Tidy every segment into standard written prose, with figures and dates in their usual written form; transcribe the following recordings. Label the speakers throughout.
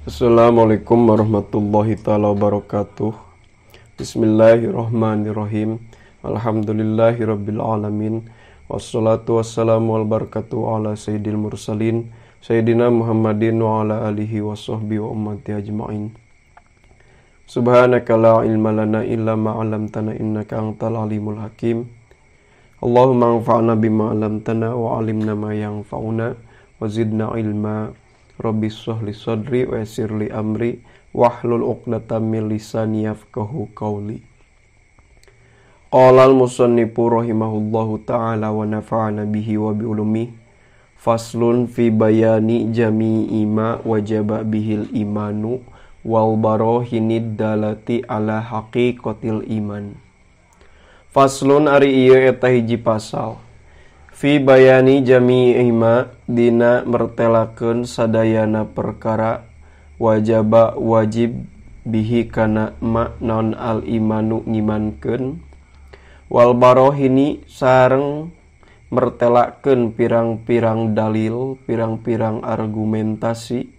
Speaker 1: Assalamualaikum warahmatullahi taala wabarakatuh. Bismillahirrahmanirrahim. Alhamdulillahirabbil alamin. Wassalatu wassalamu wal barakatuh ala sayyidil mursalin sayyidina Muhammadin wa ala alihi washabbihi wa ummati ajmain. Subhanaka la ilma lana illa ma 'allamtana innaka antal alimul hakim. Allahumma anfa'na bima 'allamtana wa 'allimna ma yanfa'una wa zidna ilma. Rabbi shrah li sadri wa yassir li amri wahlul 'uqdatam min lisani yafqahu qawli. Qala al-musannifu rahimahullahu ta'ala wa nafa'ana bihi wa bi ulumihi. Faslun fi bayani jami'i ma wajaba bihil imanu wal barohinid dalati ala haqiqatil iman. Faslun ari ieu eta hiji pasal. Fi bayani jami'i ma dina mertelakeun sadayana perkara wajaba wajib bihi kana ma naon al imanu ngimankeun wal barohini sareng mertelakeun pirang-pirang dalil, pirang-pirang argumentasi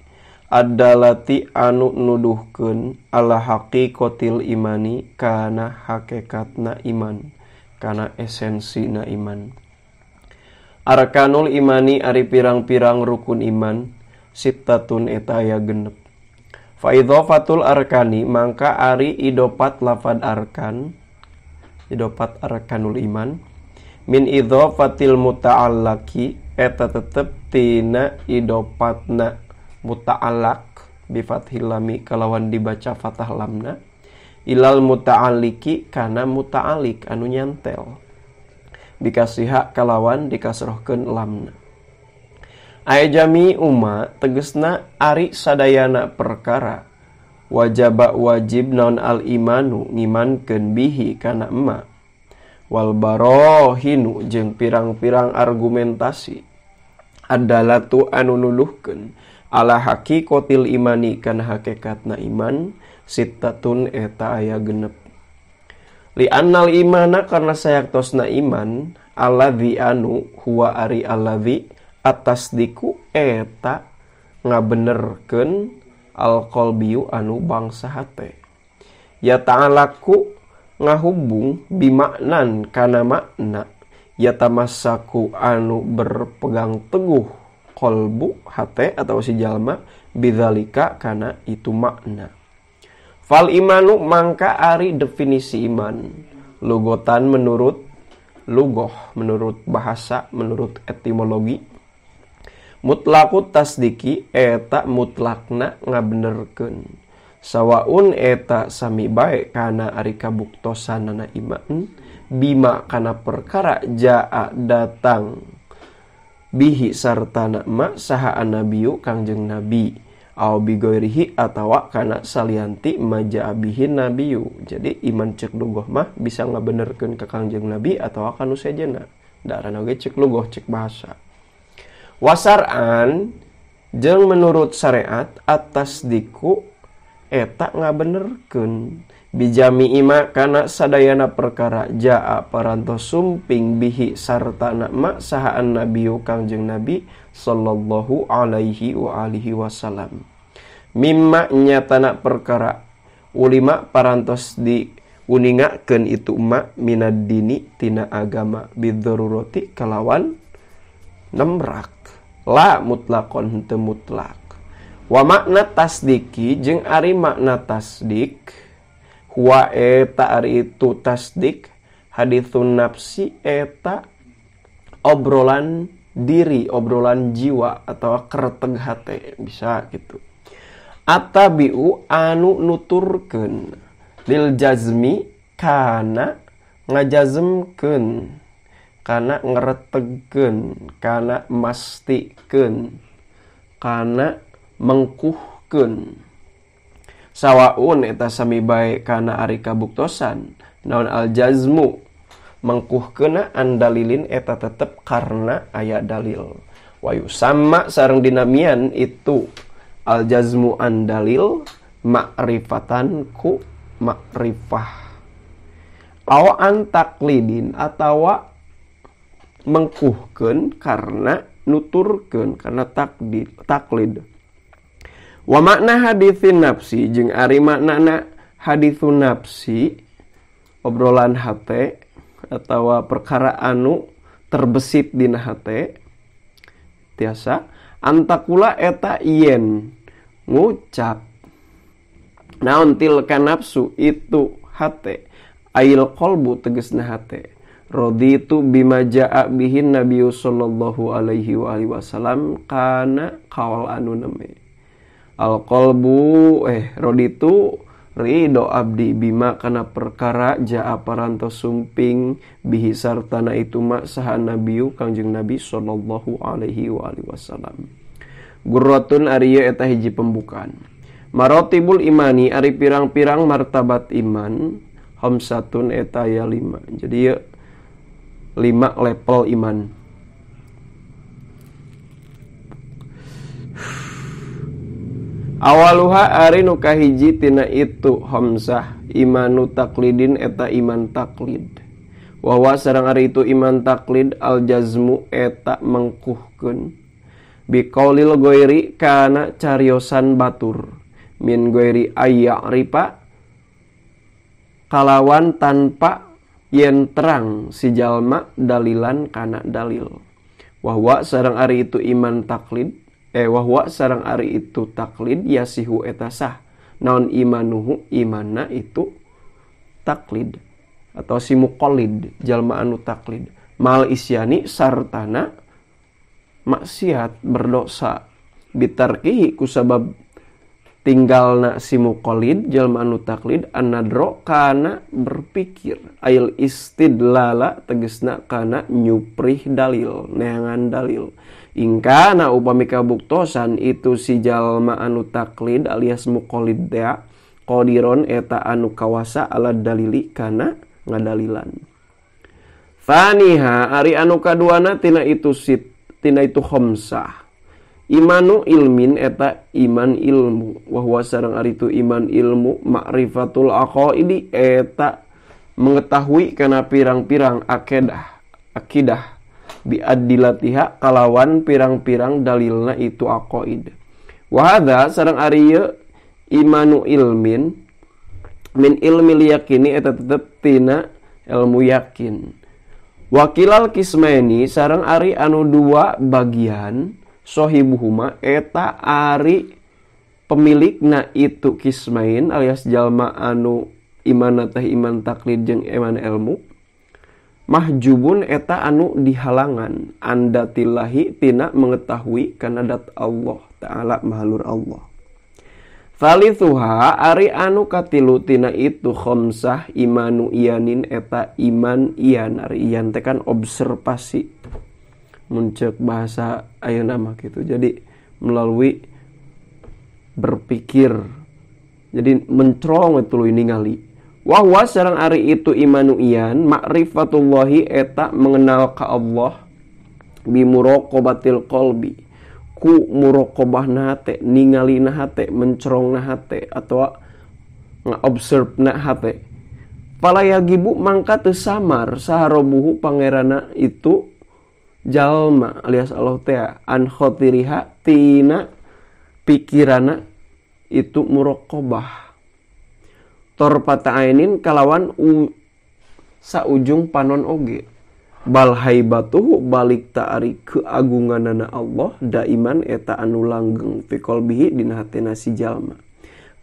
Speaker 1: adalati anu nuduhkeun ala haqiqatil imani kana hakikatna iman, kana esensina iman. Arkanul imani ari pirang-pirang rukun iman sittatun eta aya genep. Fa idhafatul arkani mangka ari idopat lafad arkan, idopat arkanul iman min idhafatil muta'allaqi eta tetep tina idopatna muta'allaq bi fathil lami kalawan dibaca fathah lamna ilal muta'alliki kana muta'alliq anu nyantel dikasiha kalawan dikasrohkeun lamna. Aya jami umma tegesna ari sadayana perkara wajaba wajib naon al imanu ngimankeun bihi kana emma wal barohinu jeung pirang-pirang argumentasi adalatu anu nuduhkeun ala haqiqatil imani kana hakikatna iman sittatun eta aya genep. Li annal imana karena sayaktosna iman alladzi anu huwa ari alladzi atasdiku eta ngabenerkeun alqalbiyu anu bangsa hate ya ta'alaku ngahubung bimaknan kana makna ya tamassaku anu berpegang teguh qalbu hate atau si jalma bidzalika kana itu makna. Fal imanu mangka ari definisi iman lugotan menurut lugoh, menurut bahasa, menurut etimologi mutlakut tasdiki eta mutlakna ngabenerkeun sawaun eta sami bae kana ari kabuktosanana iman bima kana perkara jaa datang bihi sartana ma saha annabiyu kangjeng nabi aw bigoirihi atawa kana salianti maja bihin nabiyu. Jadi iman cek lugoh mah bisa ngabenerkeun ka kangjeng nabi atawa kanu sejenna. Darana oge cek lugoh cek bahasa. Wasar'an jeung menurut syariat atas diku eta ngabenerkeun bijami ima kana sadayana perkara jaa parantos sumping bihi sartana ma saha annabiyu kangjeng nabi sallallahu alaihi wa alihi wasallam. Mimma nyatana perkara ulima parantos di uningakeun itu ma minad dini tina agama bidzarurati kalawan nemrak la mutlaqon henteu mutlak. Wa makna tasdiki jeung ari makna tasdik huwa eta ari itu tasdik haditsun nafsi eta obrolan diri, obrolan jiwa atau kereteg hate bisa gitu. Atabiu anu nuturkeun lil jazmi kana ngajazmkeun, kana ngeretegkeun, kana mastikeun, kana mengkuhkeun. Sawaun eta sami bae kana ari kabuktosan naon al jazmu mengkuhkeuna andalilin eta tetep karena aya dalil. Wa yusamma sareng dinamian itu al jazmu andalil ma'rifatan ku ma'rifah aw an taklidin atawa mengkuhkeun karena nuturkeun karena taklid. Wa makna haditsin nafsi jeung ari maknana haditsun nafsi obrolan hate atawa perkara anu terbesit dina hate tiasa antakula eta yen ngucap naon tilka nafsu itu hate ail qalbu tegesna hate raditu bima jaa bihin nabiyyu sallallahu alaihi wa alihi wasallam kana qaul anu neme al qalbu raditu ridho abdi bima kana perkara jaa parantos sumping bihi sartana itu ma saha nabiyu kangjeng nabi sallallahu alaihi wa alihi wasallam. Gurratun ari ieu eta hiji pembukaan. Marotibul imani ari pirang-pirang martabat iman khamsatun eta aya 5. Jadi ieu 5 level iman. Awaluha ari nu kahiji tina itu khamsah imanu taklidin eta iman taklid. Wa huwa sareng ari itu iman taklid al jazmu eta mengkuhkeun biqaulil ghairi kana cariosan batur min ghairi ayya'rifa kalawan tanpa yen terang si jalma dalilan kana dalil. Wa huwa sareng ari itu iman taklid wahwa sareng ari itu taklid yasihu eta sah naon imanuhu imana itu taklid atau si muqallid jalma anu taklid mal isyani sartana maksiat berdosa bitarkihi kusabab tinggalna si muqallid jalma anu taklid annadro kana berpikir ail istidlala tegesna kana nyuprih dalil neangan dalil. Ingkana upami kabuktosan itu si jalma anu taklid alias muqallid teh qadiron eta anu kawasa ala dalili kana ngadalilan. Tsaniha ari anu kaduana tina itu sit tina itu khamsah. Imanu ilmin eta iman ilmu wa huwa sareng ari itu iman ilmu ma'rifatul aqaidi eta mengetahui kana pirang-pirang akidah biadilatiha kalawan pirang-pirang dalilna itu aqaid. Wa hadza sareng ari ieu imanu ilmin min ilmil yakini eta tetep tina ilmu yakin. Wakilal kismaini sareng ari anu dua bagian sohibuhuma eta ari pemilikna itu kismain alias jalma anu iman teh iman taklid jeung iman ilmu mahjubun eta anu dihalangan andatillahi tina mengetahui kana dat Allah ta'ala mahalur Allah. Thalithuha ari anu katilu tina itu khamsah imanu iyanin eta iman iyan ari iyan teh kan observasi mun ceuk bahasa ayeuna mah kitu. Jadi melalui berpikir jadi mencerong tuluy ningali. Wa huwa sareng ari itu imanu iyan ma'rifatullahi eta mengenal ka Allah bi muraqabatil qalbi ku muraqabahna hate ningalina hate mencerongna hate atawa ngaobserve na hate. Fala yagibu mangka teu samar saharobuhu pangerana itu jalma alias Allah teh an khotiriha tina pikirana itu muraqabah torpata ainin kalawan saujung panon oge bal haibatuhu balik ta'ari keagunganana Allah daiman eta anu langgeng fi qalbihi dina hatena si jalma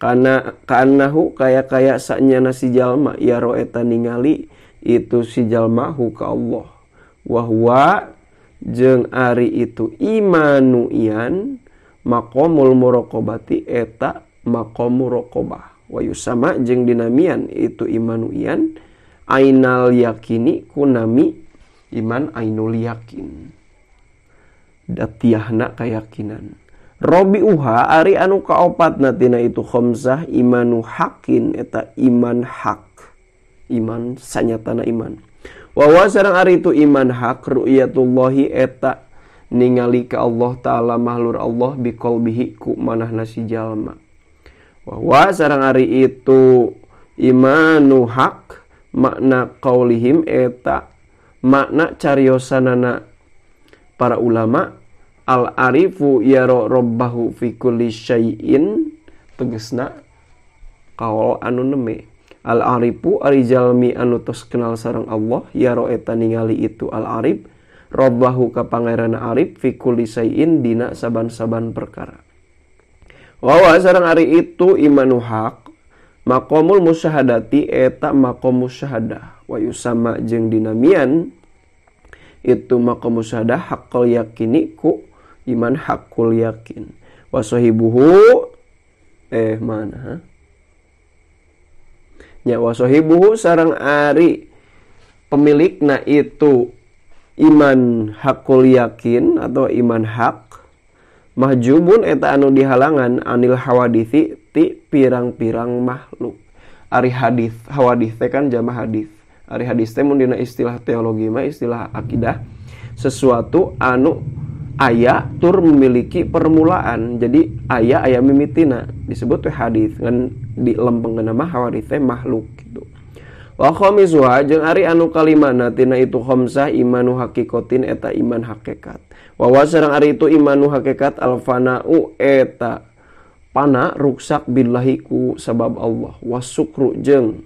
Speaker 1: kana kaannahu kaya-kaya sanyana si jalma yaro eta ningali itu si jalma hu ka Allah wa huwa jeung ari itu imanu ian maqamul muraqabati eta maqam muraqabah wa yusama jeung dinamian itu imanu ian ainal yakini kunami iman ainul yakin datiahna kayakinan. Robiuha ari anu kaopatna tina itu khamsah imanu hakin eta iman hak iman sanyatana iman. Wa huwa sareng ari itu iman hak ru'yatullahi eta ningali ka Allah ta'ala mahlur Allah biqalbihi ku manahna si jalma. Wa huwa sareng ari itu imanu hak makna qaulihim eta makna cariosanana para ulama Al arifu yaro robbahu fi kulli syai'in tegesna kaol anu neme. Al arifu ari jalmi anu tos kenal sareng Allah yaro eta ningali itu al arif robbahu ka pangeranna arif fi kulli syai'in dina saban-saban perkara. Wa sareng ari itu imanu haq maqamul musyahadati eta maqam musyahadah wa yusama jeung dinamian itu maqam musyahadah haqqul yakini ku iman hakul yakin. Wa sahibuhu mana nya wa sahibuhu sareng ari pemilikna itu iman hakul yakin atau iman hak mahjubun eta anu dihalangan anil hawadisi ti pirang-pirang makhluk. Ari hadis hawadis teh kan jama hadis. Ari hadis teh mun dina istilah teologi mah istilah akidah sesuatu anu aya tur memiliki permulaan. Jadi aya aya mimitina disebut teh hadis ngan di lempengkeun mah hawadis teh makhluk gitu. Wa khamisuha jeung ari anu kalimana tina itu khamsah imanu hakikotin eta iman hakikat. Wa sareng ari itu imanu hakikat alfana'u eta pana ruksak billahi ku sabab Allah wasukru jeung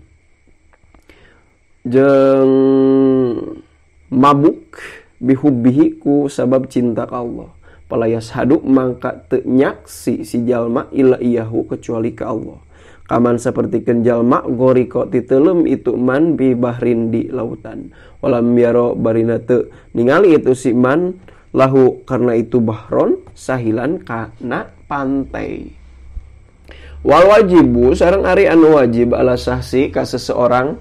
Speaker 1: mabuk bihubbihi ku sabab cinta ka Allah. Palayas hadu mangka teu nyaksi si jalma illa iyahu kecuali ka Allah. Kaman sapertikeun jalma goriko titelem itu man bi bahrin di lautan. Walam yaro barina teu ningali itu si man lahu karena itu bahron sahilan kana pantai. Wal wajibu sareng ari anu wajib ala sahsi ka seseorang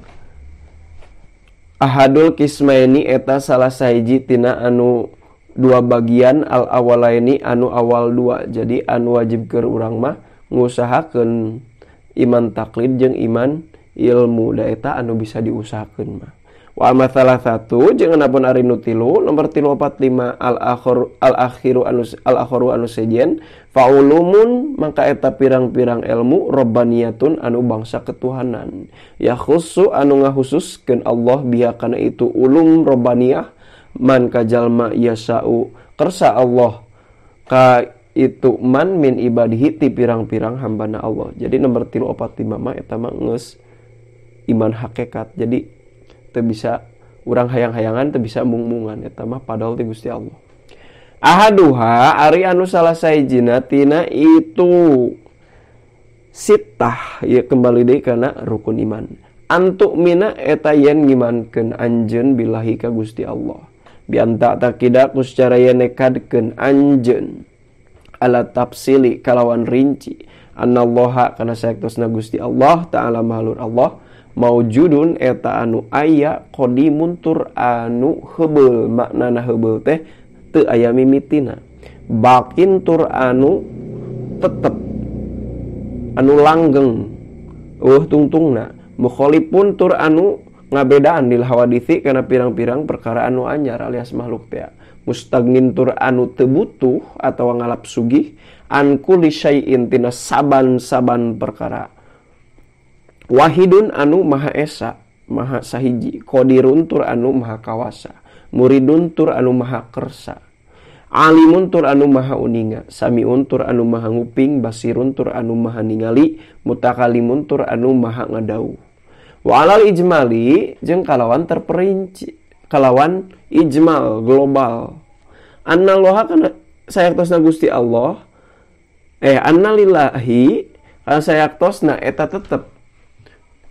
Speaker 1: ahadul kismaini eta salah sahiji tina anu dua bagian al awalaini anu awal dua. Jadi anu wajib keur urang mah ngusahakeun iman taklid jeung iman ilmu da eta anu bisa diusahakeun mah. Wa satu jeung anapun ari nu tilu nomor 345 al akhir al akhiru anu al akharu anu sejen faulumun mangka eta pirang-pirang ilmu robbaniyatun anu bangsa ketuhanan ya khusu anu ngahususkeun Allah biha kana itu ulum robbaniyah man kajalma yasau kersa Allah ka itu man min ibadihi ti pirang-pirang hambana Allah. Jadi nomor 345 mah eta mah geus iman hakikat. Jadi teu bisa urang hayang-hayangan, teu bisa mung-mungan eta mah padahal ti Gusti Allah. Ahaduha ari anu salah sahijina tina itu sittah ya kembali deui kana rukun iman. Antuk mina eta yen ngimankeun anjeun billahi ka Gusti Allah. Bianta takida ku secara yen nekadkeun anjeun ala tafsili kalawan rinci anallaha kana saektosna Gusti Allah ta'ala mahalur Allah maujudun eta anu aya qadimun tur anu heubeul maknana heubeul teh teu aya mimitina bakin tur anu tetep anu langgeng eueuh tungtungna mukhalifun tur anu ngabedaan lil hawadisi kana pirang-pirang perkara anu anyar alias makhluk teh mustagnin tur anu teu butuh atawa ngalap sugih an kulli syai'in tina saban-saban perkara wahidun anu maha esa maha sahiji qadirun tur anu maha kawasa muridun tur anu maha kersa alimun tur anu maha uninga samiun tur anu maha nguping basirun tur anu maha ningali mutakalimun tur anu maha ngadauh wa alal ijmali jeung kalawan terperinci kalawan ijmal global annallaha kana sayaktosna Gusti Allah annalillahi kana sayaktosna eta tetep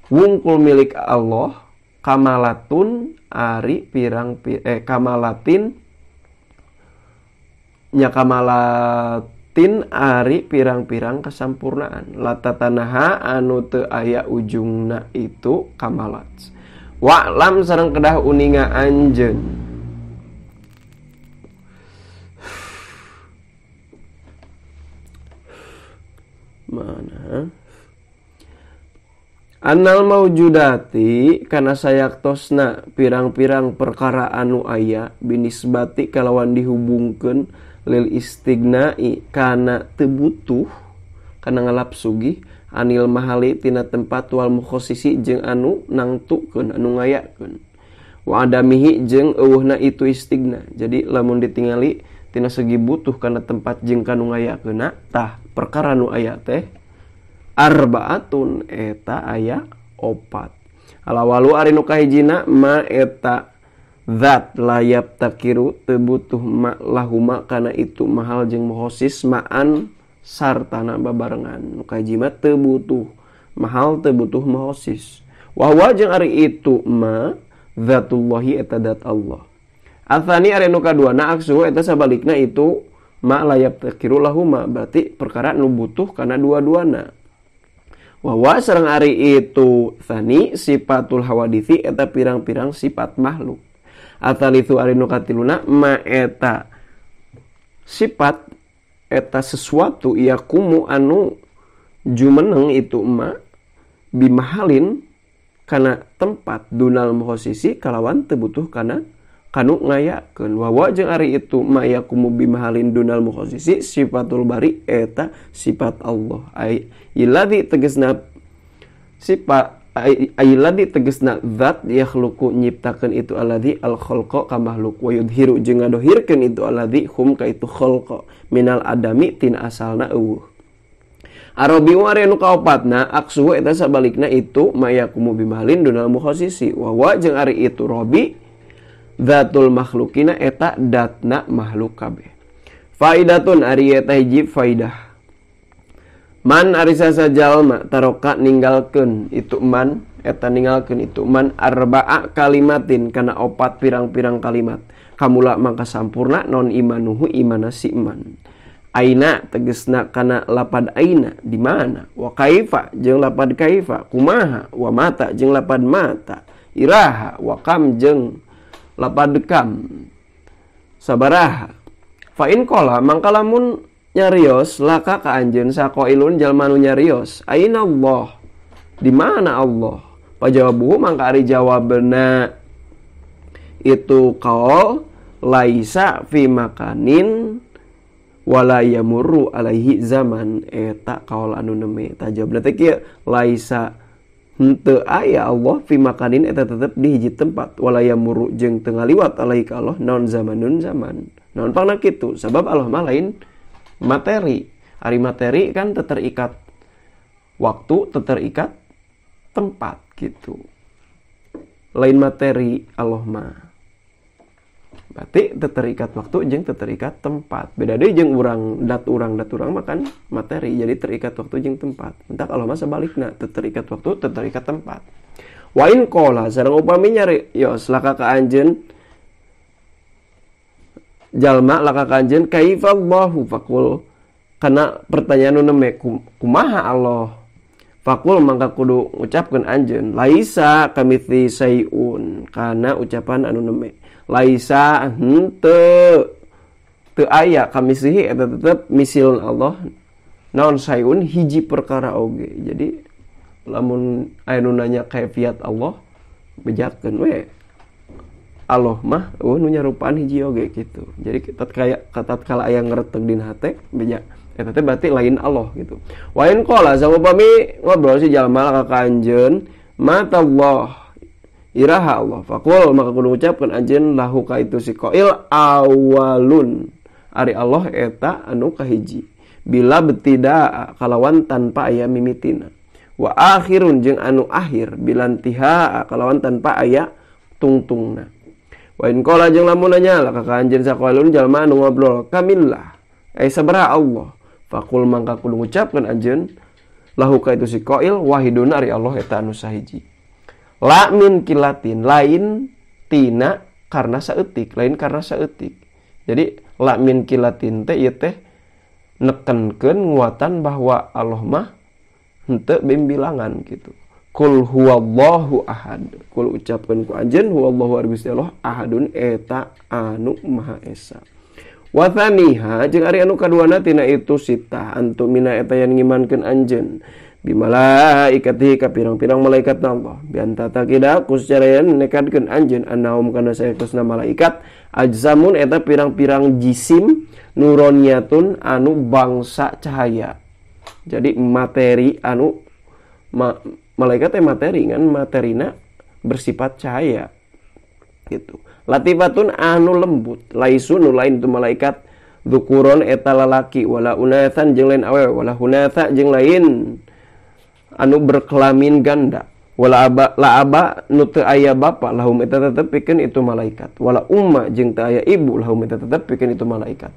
Speaker 1: wungkul milik Allah kamalatun ari pirang kamalatin nya kamalatin ari pirang-pirang kesampurnaan latatanaha anu teu aya ujungna itu kamalat wa'lam sareng kedah uninga anjeun mana Annal maujudati kana sayaktosna pirang-pirang perkara anu aya binisbati kalawan dihubungkeun lil istignai kana teu butuh kana ngalap sugih anil mahali tina tempat wal mukhassisi jeung anu nangtukeun anu ngayakeun wa adamihi jeung eueuhna itu istigna. Jadi lamun ditingali tina segi butuh kana tempat jeung kanu ngayakeunna tah perkara nu aya teh arbaatun eta aya opat. Alawalu ari nu kahijina ma eta zat layap takiru teu butuh ma lahuma kana itu mahal jeung muhosis maan sartana babarengan. Nu kahiji mah teu butuh mahal teu butuh muhosis. Wa huwa jeung ari itu ma zatullahi eta zat Allah. Atsani ari nu kaduana aksu eta sabalikna itu ma layap takiru lahuma berarti perkara nu butuh kana dua-duana. Wa huwa sareng ari itu tsani sifatul hawadisi eta pirang-pirang sifat makhluk. Atsalitsu ari nu katiluna ma eta sifat eta sesuatu yakumu anu jumeneng itu ma bimahalin kana tempat dunal muhosisi kalawan teu butuh kana kanu ngayakeun. Wa wa jeung ari itu ma yakumu bimahalin dunal mukhosisi sifatul bari eta sifat Allah. Ai illadzi tegasna sifat ai illadzi tegasna zat yakhluqu nyiptakeun itu alladzi al khalqa ka makhluk wa yudhiru jeung ngadohirkeun itu alladzi hum ka itu khalqa minal adami tina asalna eueuh. Arabiu ari nu kaopatna aksu eta sabalikna itu ma yakumu bimahalin dunal mukhosisi wa wa jeung ari itu robi zatul makhlukina eta datna makhluk kabeh. Faidatun ari eta hiji faidah. Man ari sasa jalma taroka ninggalkeun itu man eta ninggalkeun itu man arba'a kalimatin kana opat pirang-pirang kalimat. Kamula mangka sampurna non imanuhu imana si iman. Aina tegesna kana lapad aina di mana, wa kaifa jeung lapad kaifa kumaha, wa mata jeung lapad mata, iraha wa kam jeung lapad kam sabaraha. Fa in qala mangka lamun nyarios laka ka anjeun saqailun jalma nu nyarios aina Allah di mana Allah, pajawabuhu mangka ari jawabna itu qaul laisa fi makanin wala yamurru alaihi zaman eta qaul anu neme. Ta jawabna teh kieu laisa henteu aya Allah fi makanin eta tetep di hiji tempat wala yamurru jeung teu ngaliwat alaihi ka Allah naon zamanun zaman. Naon pangna kitu? Sabab Allah mah lain materi. Ari materi kan teu terikat waktu, teu terikat tempat gitu. Lain materi Allah mah. Berarti teu terikat waktu jeung teu terikat tempat. Beda deui jeung urang dat urang mah kan materi, jadi terikat waktu jeung tempat. Entak Allah mah sabalikna, teu terikat waktu, teu terikat tempat. Wa in qala sareng upami nyari yos laka ka anjeun jalma laka ka anjeun kaifallahu faqul kana pertanyaan nu neme kumaha Allah. Faqul mangka kudu ngucapkeun anjeun laisa kamitsli sayun kana ucapan anu neme. Laisa henteu teu aya kamisihi eta tetep misilun Allah naon sayun hiji perkara oge. Jadi lamun aya nu nanya kaifiat Allah bejakeun we Allah mah eueuh nu nyarupaan hiji oge gitu. Jadi tatkala aya ngretek dina hate beja eta teh berarti lain Allah gitu. Wa in qala saupami ngobrol si jalma ka anjeun matallah iraha Allah faqul maka kudu ngucapkeun anjeun lahu ka itu si qail awalun ari Allah eta anu kahiji bila betidaa kalawan tanpa aya mimitina wa akhirun jeung anu akhir bilantiha kalawan tanpa aya tungtungna. Wa in qala jeung lamun nanya la ka anjeun saqailun jalma anu ngobrol kamillah ai sabaraha Allah faqul mangka kudu ngucapkeun anjeun lahu ka itu si qail wahidun ari Allah eta anu sahiji. La min kilatin lain tina karena saeutik, lain karena saeutik. Jadi la min kilatin teh ieu teh nekenkeun nguatan bahwa Allah mah henteu bimbilangan gitu. Kul huwallahu ahad. Kul ucapkeun ku anjeun huwallahu ari Gusti Allah ahadun eta anu Maha Esa. Wa tsaniha jeung ari anu kaduana tina itu sitah antum mina eta yen ngimankeun anjeun bimalaikatihi ka pirang-pirang malaikat Allah bianta taqida ku secara yen nekadkeun anjeun annahum kana saektosna malaikat ajzamun eta pirang-pirang jisim nuroniatun anu bangsa cahaya. Jadi materi anu malaikat teh materi kan materina bersifat cahaya gitu. Latifatun anu lembut laisu nu lain tu malaikat Dzukuron eta lalaki wala unathan jeung lain awewe wala hunatha jeung lain anu berkelamin ganda wala aba la aba nu teu aya bapa lahum eta tetep pikeun itu malaikat wala umma jeung teu aya ibu lahum eta tetep pikeun itu malaikat.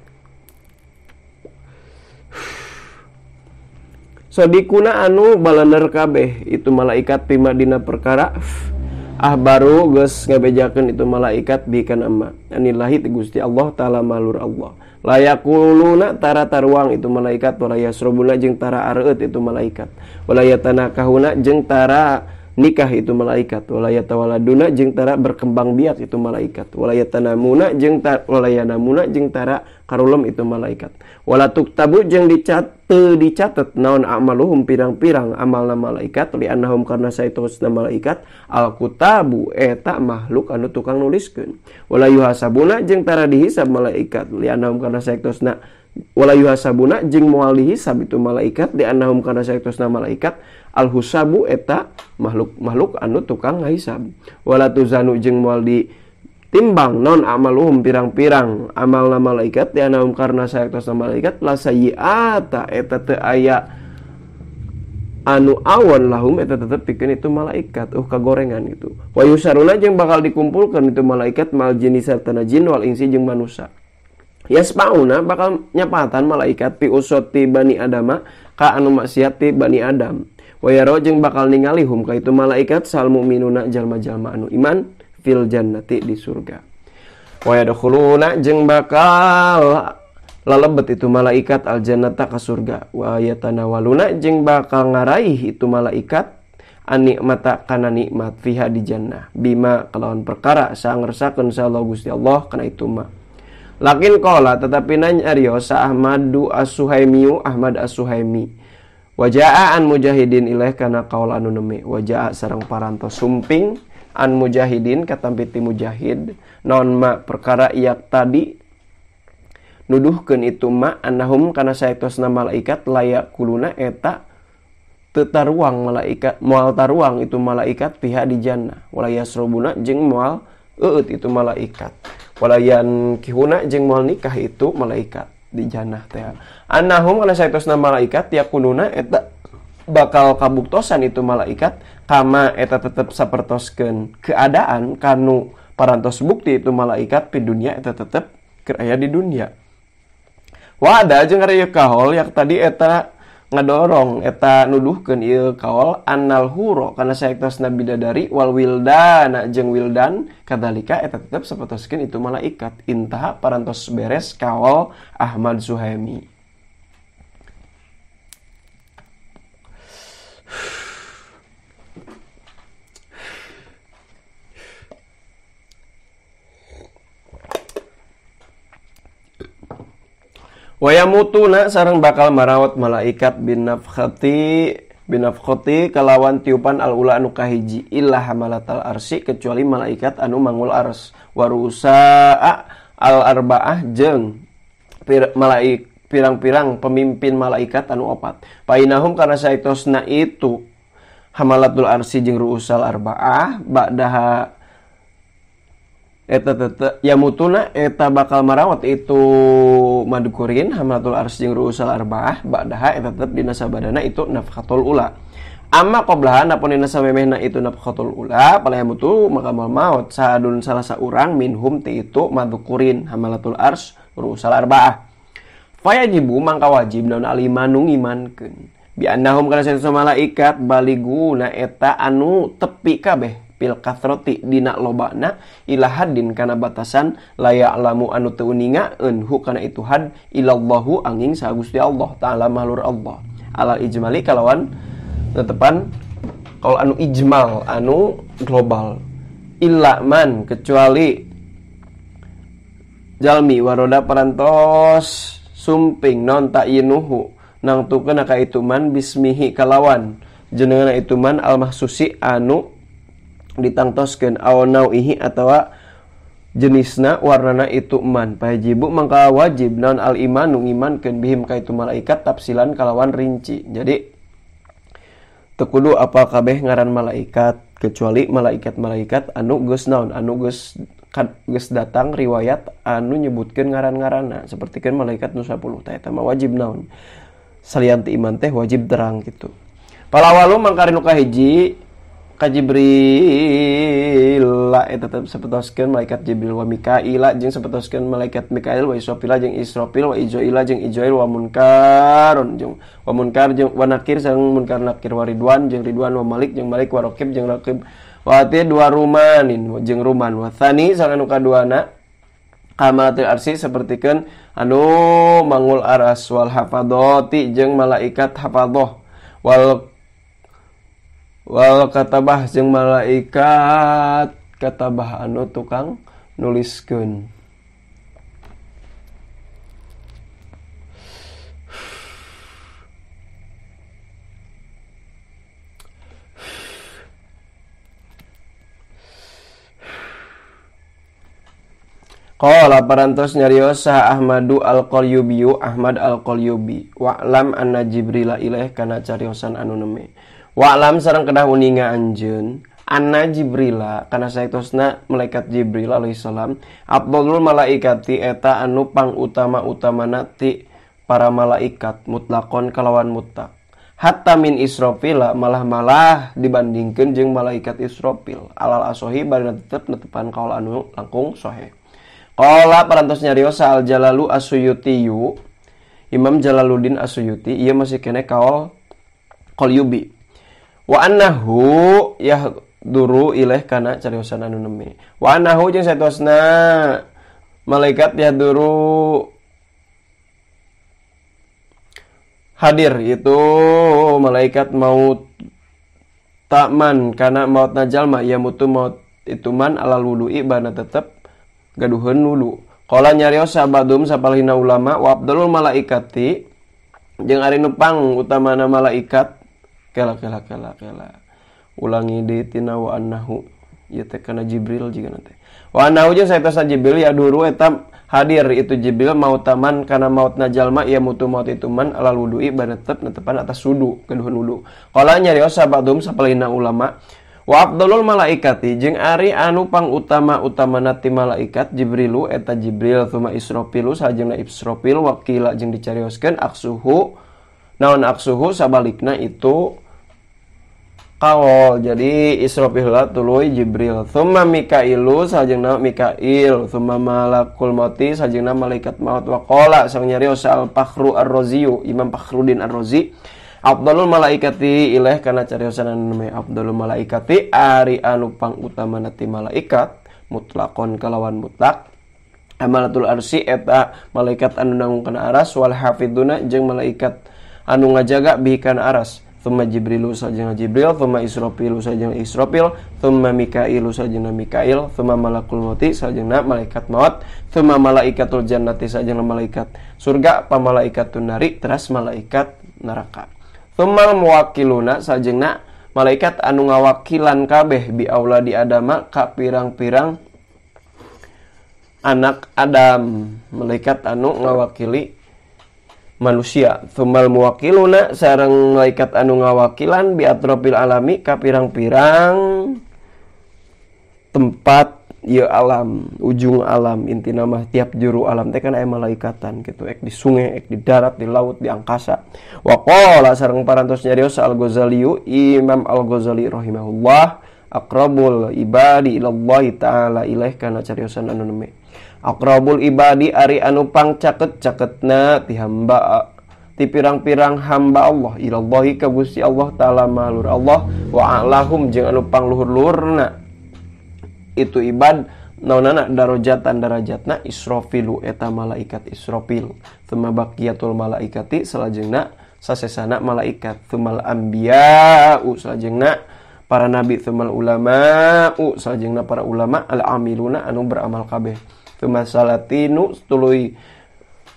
Speaker 1: Sodikuna anu balaner kabeh itu malaikat pima dina perkara ah baru geus ngabejakeun itu malaikat bi kana amma anillahi ti Gusti Allah taala malur Allah. Layakuluna tara taruang itu malaikat wala yasrobuna jeung tara areueut itu malaikat wala yatanakahuna jeung tara nikah itu malaikat wala yatawaladuna jeung tara berkembang biak itu malaikat wala yatanamuna jeung tara wala yanamuna jeung tara karulem itu malaikat wala tuktabu jeung dicatet naon amaluhum pirang-pirang amalna malaikat li annahum karna saitosna malaikat alkutabu eta makhluk anu tukang nuliskeun wala yuhasabuna jeung tara dihisab malaikat li annahum karna saitosna wala yuhasabuna jeung moal dihisab itu malaikat li annahum karna saitosna malaikat alhusabu eta makhluk-makhluk anu tukang ngahisab wala tuzanu jeung moal di timbang non amaluhum pirang-pirang amalna malaikat di anahum karna saektosna malaikat la sayyi'ata eta teu aya anu awon lahum eta tetep pikeun itu malaikat kagorengan gitu wa yusaruna jeung bakal dikumpulkeun itu malaikat mal jinni sartana jin wal insi jeung manusia yaspauna bakal nyapatan malaikat pi usoti bani adama ka anu maksiat ti bani adam wa yaro jeung bakal ningali hum ka itu malaikat sal mukminuna jalma-jalma anu iman fil jannati di surga. Wa yadkhuluna jeung bakal lalebet itu malaikat al jannata ka surga. Wa yatanawaluna jeung bakal ngaraih itu malaikat anikmata kana nikmat fiha di jannah bima kalawan perkara sangersakeun sa Allah Gusti Allah kana itu ma. Lakin qala tetapi nanya sa Ahmadu As-Suhaimiyu Ahmad As-Suhaimi wajaa an mujahidin ilaih kana kaul anu neme wajaa sareng parantos sumping an mujahidin katampi ti mujahid non ma perkara iak tadi nuduhkeun itu ma annahum kana saektosna malaikat layak kuluna eta teu taruang malaikat moal taruang itu malaikat pihak di jannah wala yasrobuna jeung moal eueut itu malaikat wala yankihuna jeung moal nikah itu malaikat di jannah teh annahum kana saektosna malaikat yakuluna eta bakal kabuktosan itu malaikat kama eta tetep sapertoskeun keadaan kanu parantos bukti itu malaikat di dunia eta tetep keur aya di dunia. Wada jeung ari kaol yak tadi eta ngadorong eta nuduhkeun ieu kaol annal huro kana saektosna bidadari wal wildana jeung wildan kadzalika eta tetep sapertoskeun itu malaikat intaha parantos beres kaol Ahmad Suhaimi. Wayamutuna sareng bakal marawat malaikat binafkhati kalawan tiupan al-ula anu kahiji illa hamalatal arsi kecuali malaikat anu mangul ars warusaa al-arbaah jeung pirang-pirang pemimpin malaikat anu opat painahum karena saektosna itu hamalatul arsi jeung ruusal arbaah ba'daha eta tete yamutuna eta bakal marawat itu madkurin hamalatul arsy jeung ruusal arbaah ba'daha eta tetep dina sabadana itu nafkhatul ula amma qablaha napun dina samemehna itu nafkhatul ula pala yamutu maka moal maot saadun salah saurang minhum ti itu madkurin hamalatul arsy ruusal arbaah fayajibu mangka wajib naon alimanu ngimankeun bi annahum kana saestu malaikat baliguna eta anu tepi kabeh pil kathroti dina lobana ila haddin kana batasan la ya'lamu anu teu uningaeun hu kana itu had ilallahu angin sa Gusti Allah taala mahlur Allah alal ijmali kalawan tetepan kaul anu ijmal anu global illa man kecuali jalmi waroda parantos sumping non ta'inuhu nangtukeun ka itu man bismihi kalawan jenengna itu man al mahsusi anu ditangtoskeun aw nauihi atawa jenisna warnana itu man pajibu mangka wajib naon al imanu ngimankeun bihim ka itu malaikat tafsilan kalawan rinci. Jadi teu kudu apal kabeh ngaran malaikat kecuali malaikat-malaikat anu geus naon anu geus geus datang riwayat anu nyebutkeun ngaran-ngaranna sapertikeun malaikat nu 10 tah eta mah wajib naon salian ti iman teh wajib terang gitu. Palawalu mangkari nu kahiji ka Jibril eta tetep sapertoskeun malaikat Jibril wa Mikaila jeung sapertoskeun malaikat Mikail wa Israfil jeung Israfil wa Ijoila jeung Ijoil wa Munkarun jeung wa Munkar jeung wa Nakir sareng Munkar Nakir wa Ridwan jeung Ridwan wa Malik jeung Malik wa Raqib jeung Raqib wa Atid wa Rumanin jeung Ruman wa Tsani sareng anu kaduana kamalatil arsy sapertikeun anu mangul aras wal hafadhati jeung malaikat hafadhah wal katabah jeung malaikat katabah anu tukang nuliskeun. Qala parantos nyarios saha Ahmadu Al-Qalyubiyu Ahmad Al-Qalyubi wa'lam anna Jibrila ilaih kana cariosan anu neme wa'lam sareng kedah uninga anjeun anna Jibrila kana saektosna malaikat Jibril alaihi salam afdalul malaikati eta anu pangutama-utamana ti para malaikat mutlakon kalawan mutlak hatta min Israfila malah-malah dibandingkeun jeung malaikat Israfil alal asohi barina tetep netepan kaul anu langkung sahih. Qala parantos nyarios Al Jalalu As-Suyutiyu Imam Jalaluddin As-Suyuti ieu masih kene kaul Qalyubi wa annahu yahduru ilaih kana cariosan anu neme wa annahu jeung satosna malaikat yahduru hadir itu malaikat maut takman kana mautna jalma ya mutu maut itu man alal wudu'i bana tetep gaduheun wudu. Qala nyarios sabadum sapalihna ulama wa afdalul malaikati jeung ari nu pang utamana malaikat kela kela kela kela ulangi deui tina wa annahu ieu teh kana Jibril jiga teh wa annahu jeung saetos Jibril ya duru eta hadir itu Jibril mautaman kana mautna jalma ya mutu maut itu man alal wudu'i bana tetep netepan atas wudu gaduheun wudu. Qala nyarios sabadum sapalihna ulama wa afdalul malaikati jeung ari anu pangutama-utamana ti malaikat Jibrilu eta Jibril tsumma Israfilu sajengna Israfil wakila jeung dicarioskeun aksuhu naon aksuhu sabalikna itu kaol. Jadi Israfil tuluy Jibril tsumma Mikailu sajengna Mikail tsumma malakul mauti sajengna malaikat maut wa qala sareng nyarios Al Fakhru Ar-Razi Imam Fakhruddin Ar-Razi afdalul malaikati ilaih kana cariosan anu neme afdalul malaikati ari anu pangutamana ti malaikat mutlakon kalawan mutlak amalatul arsy eta malaikat anu nanggung kana aras wal hafiduna jeung malaikat anu ngajaga bihi kana aras tsumma Jibrilu sajengna Jibril tsumma Israfilu sajengna Israfil tsumma Mikailu sajengna Mikail tsumma malakul mauti sajengna malaikat maut tsumma malaikatul jannati sajengna malaikat surga pamalaikatun nari teras malaikat neraka. Tsummal muwakiluna sajengna malaikat anu ngawakilan kabeh bi auladi adama ka pirang-pirang anak Adam, malaikat anu ngawakili manusia. Tsummal muwakiluna sareng malaikat anu ngawakilan bi atropil alami ka pirang-pirang tempat ieu alam, ujung alam, intina mah tiap juru alam teh kan aya malaikatan gitu, ek di sungai, ek di darat, di laut, di angkasa. Wa qala sareng parantos nyarios Al-Ghazaliyu Imam Al-Ghazali rahimahullah aqrabul ibadi ilallahi ta'ala ilaih kana cariosan anu neme aqrabul ibadi ari anu pangcaket-caketna ti hamba ti pirang-pirang hamba Allah ilallahi ka Gusti Allah ta'ala mahlur Allah wa a'lahum jeung anu pangluhur-luhurna itu ibad naonana darajatan darajatna Israfilu eta malaikat Israfil tsumma baqiyatul malaikati salajengna sasesana malaikat tsumal anbiya'u salajengna para nabi tsumal ulama'u salajengna para ulama al amiluna anu beramal kabeh tsumma salatinu tuluy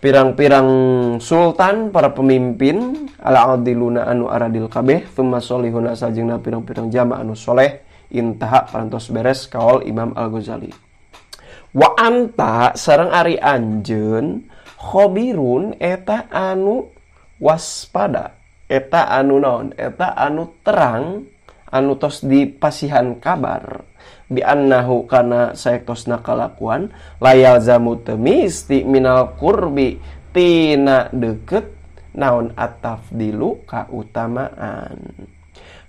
Speaker 1: pirang-pirang sultan para pemimpin al adiluna anu aradil kabeh tsumma sholihuna salajengna pirang-pirang jamaah anu soleh. Intaha parantos beres kaol Imam Al-Ghazali. Wa anta sareng ari anjeun khobirun eta anu waspada, eta anu naon, eta anu terang, anu tos dipasihan kabar bi annahu kana saektosna kalakuan layal zamu teu misti minal qurbi tina deukeut naon atafdilu kautamaan.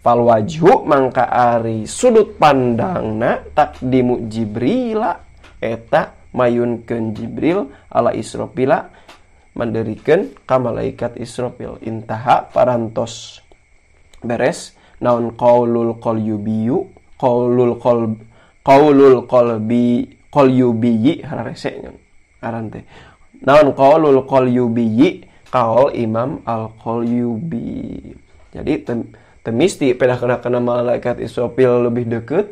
Speaker 1: Fal wajhu mangka ari sudut pandangna takdimu Jibrila eta mayunkeun Jibril ala Israfila manderikeun ka malaikat Israfil. Intaha parantos beres naon qaulul qalyubiyu qaulul qalb qaulul qalbi qalyubi hararese nya aran teh naon qaulul qalyubi qaul Imam Al-Qalyubi. Jadi temisti pedah kena malaikat Israfil lebih deket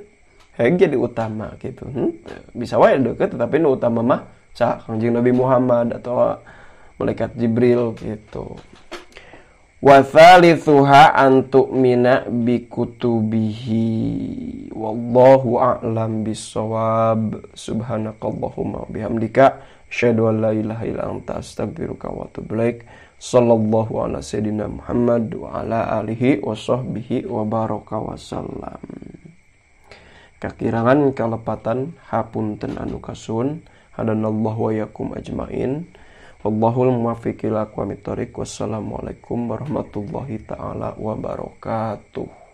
Speaker 1: heg jadi utama gitu. Bisa wae deket tetapi nu utama mah saha Kangjeng Nabi Muhammad atau malaikat Jibril gitu. Wa thalithuha an tu'mina bi kutubihi wallahu a'lam bissawab. Subhanakallahumma bihamdika asyhadu an la ilaha illa anta astaghfiruka wa atubu ilaik. Sallallahu ala sayyidina Muhammad wa ala alihi wa sahbihi wa baraka wa sallam. Kakirangan kalepatan hapunten anu kasuhun. Hadanallahu wa yakum ajmain. Wallahul muwaffiq ila aqwamit thoriq. Wassalamualaikum warahmatullahi taala wabarakatuh.